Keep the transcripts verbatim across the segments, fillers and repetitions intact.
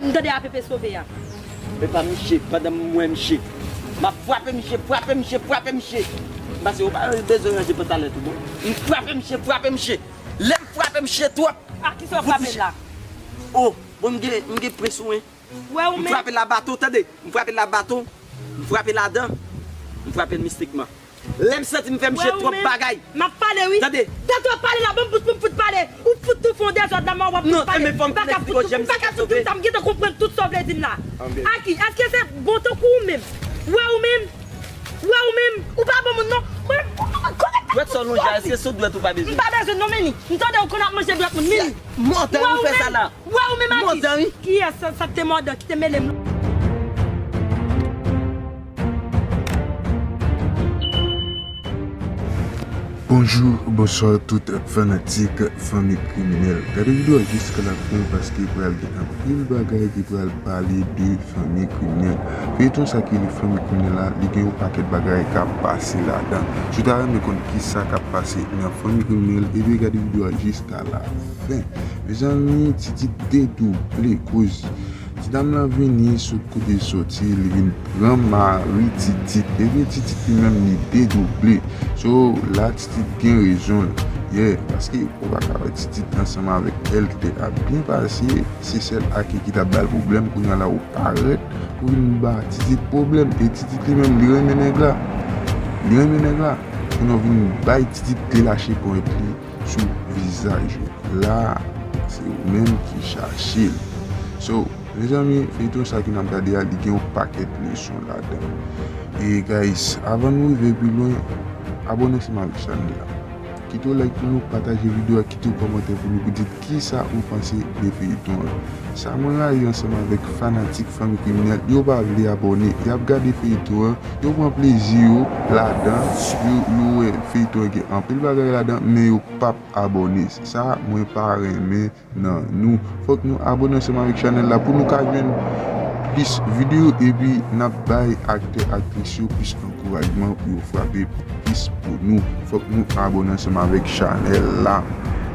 M tande A P P sove a. Epa misye, pandan m wè misye, m ap frape misye, frape misye, frape misye. M pase, ou pa bezwen ranje pantalèt ou bon. M frape misye, frape misye. Lè m frape misye twòp. A kisa w frape l la? Oh, bon, m gen, m gen pwen sou mwen. Wè ou menm. M frape l a baton, tande. M frape l a baton. M frape l a dan. M frape l mistikman. Lè m santi m fè misye twòp bagay. M ap pale wi. Tande. Tanto w ap pale la, ban m bout pou m fout pale. Ou fout tou fè yon dezòd la, mwen w ap fout pale. M pa ka fout tou, m pa ka fout tou sa, m gentan konprann tout sa w vle di m la. Aki, èske se bon tankou ou menm? Wè ou menm? Wè ou menm? Ou pa bon moun non. Mwen, kòrèk. Dwèt sa w lonje a, èske se sou dwèt ou pa bezwen? M pa bezwen non, men ni. M tande w konn ap manje dwèt moun, men ni. Mòde ou fè sa la. Wè ou menm Aki. Mòde wi. Kiyès sa, sa k te mòde, ki te mele m? Bonjou, bonswa tout fanatik Fanmi Kriminèl. Gade videyo a jiska lafen paske pral gen anpil bagay ki pral pale de Fanmi Kriminèl. Feyton sa ki rele Fanmi Kriminèl la, li gen yon pakèt bagay k ap pase ladan. Si w ta renmen konn kisa k ap pase nan Fanmi Kriminèl, ebyen gade videyo a jiska lafen. Mezanmi, Titi dedouble koz. Ti dam lan vini sot kote l soti, li vin pran mari Titi. Ebyen, Titi li menm li dedouble. So, la Titi gen rezon l. Yeah, paske ou pa ka wè Titi ansanm avèk L ki te ap byen pase, se sèl Aki ki t ap ba l pwoblèm, kounye a la ou parèt pou vin ba Titi pwoblèm. E Titi li menm, li renmen nèg la. Li renmen nèg la. Kounye a w vin bay Titi, li lache ponyèt li sou vizaj ou. La, se ou menm ki chache l. So, mezanmi, feyton sa ke n ap gade a, li gen yon pakèt leson ladan. E guys, avan nou rive pi lwen, abòne ansanm avèk chanèl la. Kite yon like pou nou, pataje videyo a, kite yon kòmantè pou nou, pou di kisa ou panse de feyton an. Sa mwen rayi ansanm avèk fanatik Fanmi Kriminèl, yo pa vle abòne. Y ap gade feyton an, yo pran plezi yo ladan, yo, yo wè feyton an gen anpil bagay ladan, men yo p ap abòne. Se sa mwen pa renmen nan nou. Fòk nou abòne ansanm avèk chanèl la pou nou ka jwenn plis videyo, epi n ap bay aktè, aktris yo plis ankourajman pou yo frape plis pou nou. Fòk nou abòne ansanm avèk chanèl la.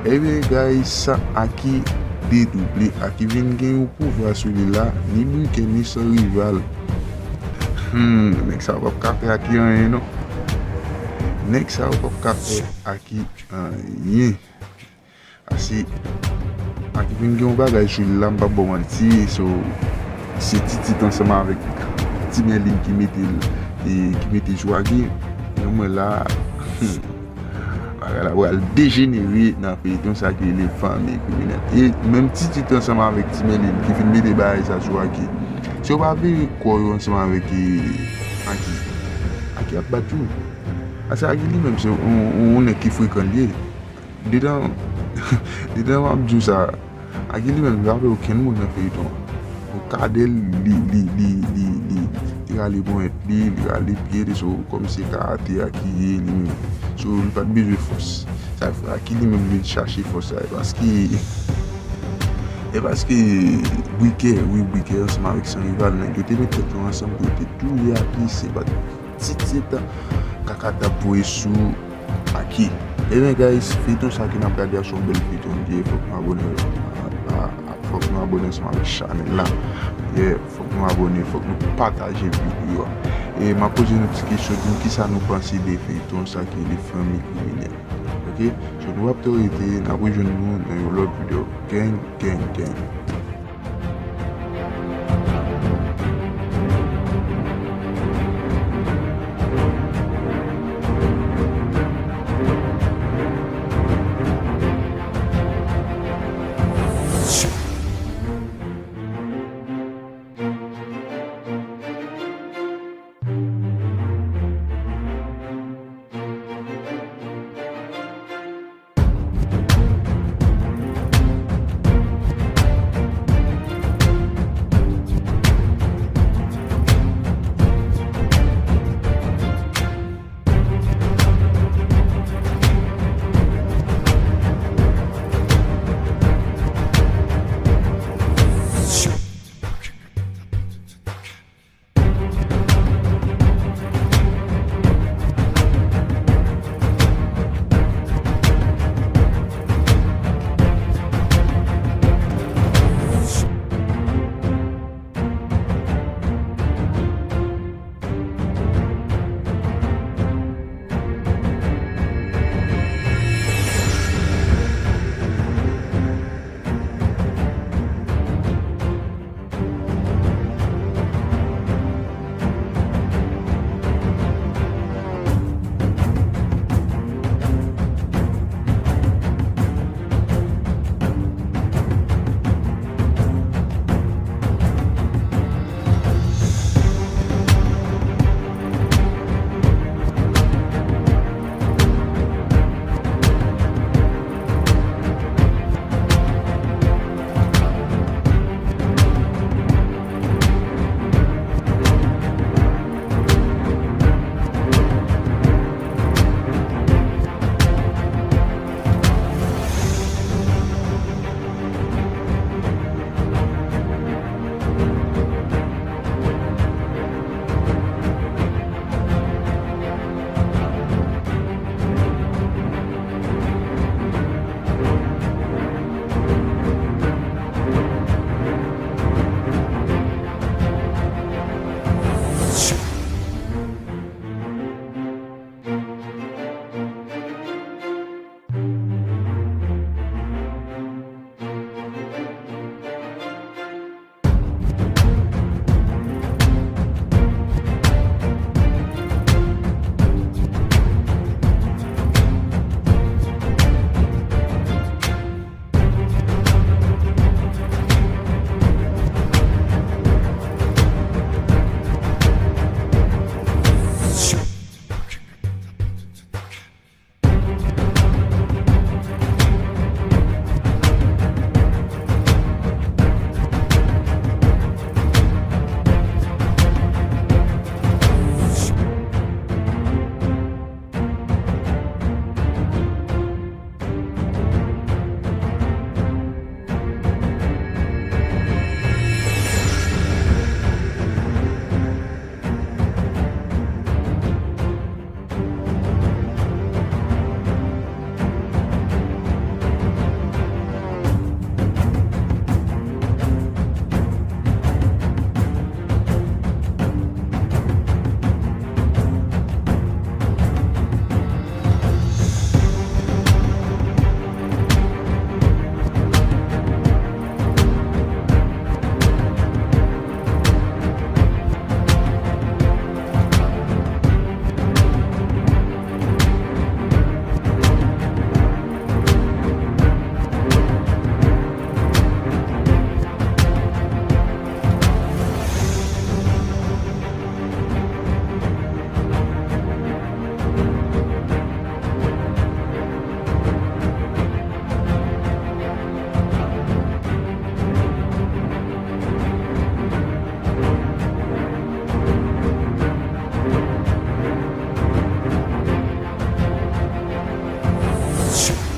Ebyen, guys, sa Aki dedouble. Aki vin gen yon pouvwa sou li la, ni briken, ni san rival. Hmm, nèg sa yo p ap ka fè Aki anyen, non. Nèg sa yo p ap ka fè Aki anyen. Asi, Aki vin gen yon bagay sou li la, m p ap ba w manti, so, se Titi ansanm avèk Ti Mèlin ki mete l, e, ki mete sou Aki. Men mwen la, hmm, bagay la pral dejenere nan feyton sa ki rele Fanmi Kriminèl. E menm Titi ansanm avèk Ti Mèlin ki fin mete bagay sa sou Aki. Si yo pa veye kò yo ansanm avèk, e, Aki, Aki ap bat yo. Paske Aki li menm se yon, yon, yon nèg ki frekan li ye. Dedan, dedan m ap di w sa, Aki li menm li pa vle okenn moun nan feyton an. Bon, Kadèl, li, li, li, li, li, li rale ponyèt li, li rale pye li, so, kòm se karate a ki ye li menm. So, li pa t bezwen fòs. Sa fè Aki li menm vin chache fòs sa, e paske, e paske Brikè, wi, Brikè ansanm avèk San Rival, nèg yo te met tèt yo ansanm pou yo te touye Aki, se pa t ti tèt kaka t ap voye sou Aki. Ebyen, guys, feyton sa ke n ap gade a se yon bèl feyton li ye. Fòk nou abòne a, a, a, fòk nou abòne ansanm avèk chanèl la. Yeah, fòk nou abòne, fòk nou pataje videyo a. E m ap poze nou ti kesyon, di m kisa nou panse de feyton sa ki rele Fanmi Kriminèl. Oke? So, nou p ap twò rete, n ap rejwenn nou nan yon lòt videyo. Gang, gang, gang. Sou